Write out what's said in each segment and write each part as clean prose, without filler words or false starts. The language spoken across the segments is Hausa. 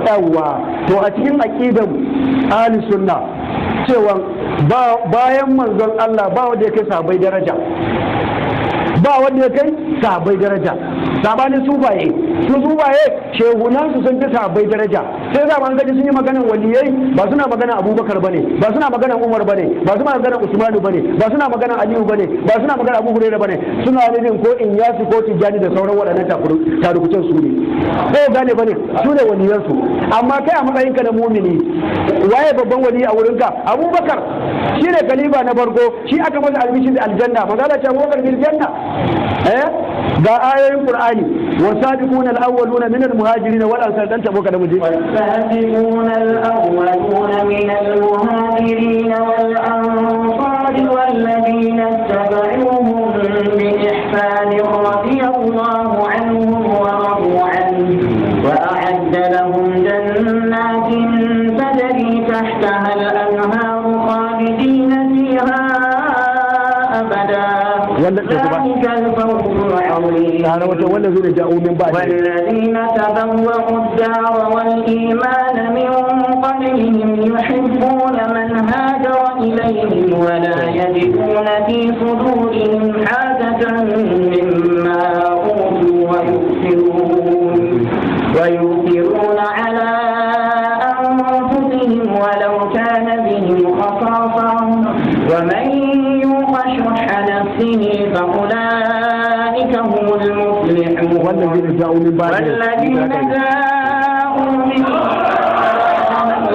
Yawwa, to a cikin aqidan ahli sunna cewa bayan manzon Allah ba wanda ya kai sahabbai daraja, ba wanda ya kai sahabbai daraja. Sabanin sufaye, su sufaye shehunan su sun fi sahabbai daraja. Sai za an gaji sun yi maganan waliyai, ba suna maganan Abubakar bane, ba suna maganan Umar bane, ba suna maganan Usmanu bane, ba suna maganan Aliyu bane, ba suna maganan Abu Hurairah bane. Suna nufin ko Inyasu ko Tijjani da sauran waɗannan tarukucin su ne, ko gane bane, su ne waliyansu. Amma kai a matsayinka na mumini, waye babban wali a wurinka? Abubakar. Shi ne khalifa na farko, shi aka masa albishir da aljanna. Manzo ce Abubakar bil janna. Eh, ga ayoyin Qur'ani: wasabiquna al-awwaluna min al-muhajirin wal ansar. Dan tabo kada muje. والسابقون الأولون من المهاجرين والأنصار والذين اتبعوهم بإحسان رضي الله عنهم ورضوا عنه وأعد لهم جنات تجري تحتها الأنهار خالدين فيها أبدا. ذلك الفوز العظيم. والذين جاءوا من بعد والذين تبوأوا الدار والإيمان من قبلهم يحبون من هاجر إليهم ولا يجدون في صدورهم حاجة مما أوتوا ويؤثرون على أنفسهم ولو كان بهم خصاصة ومن يوق شح نفسه فأولئك هم المفلحون. والذين جاءوا من بعد والذين جاءوا من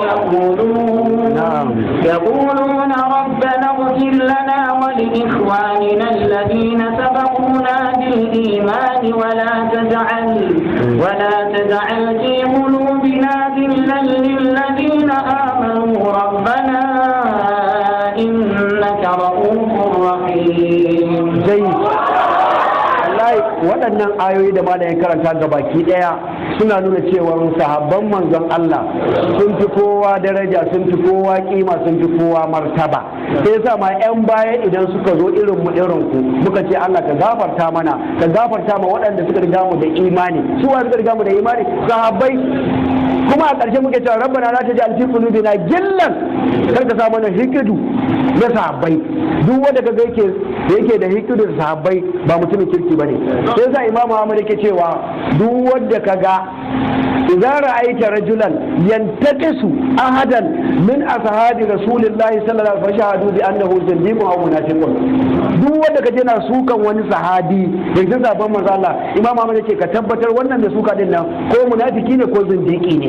يقولون يقولون ربنا اغفر لنا ولإخواننا الذين سبقونا بالإيمان ولا تجعل في قلوبنا غلا للذين آمنوا ربنا إنك رؤوف رحيم. جيد. Wallahi waɗannan ayoyi da malamin karanta ga baki ɗaya suna nuna cewa sahabban manzon Allah sun fi kowa daraja, sun fi kowa kima, sun fi kowa martaba. Sai yasa ma yan baya idan suka zo, irin mu irin ku, muka ce Allah ka gafarta mana, ka gafarta ma waɗanda suka riga mu da imani. Su wa suka riga mu da imani? Sahabbai. Kuma a ƙarshe muke cewa rabbana la taj'al fi qulubina gillan, kar ka sa mana hikidu na sahabbai. Duk wanda kaga yake da hikidu da sahabbai ba mutumin kirki bane. Sai yasa Imamu Ahmad yake cewa duk wanda kaga idza ra'aita rajulan yantaqisu ahadan min ashabi rasulillahi sallallahu alaihi wasallam fashhadu bi annahu zindiqun aw munafiqun. Duk wanda kaje na sukan wani sahabi da cikin sahabban manzo Allah, Imam Ahmad yake ka tabbatar wannan da suka din nan ko munafiki ne ko zindiki ne.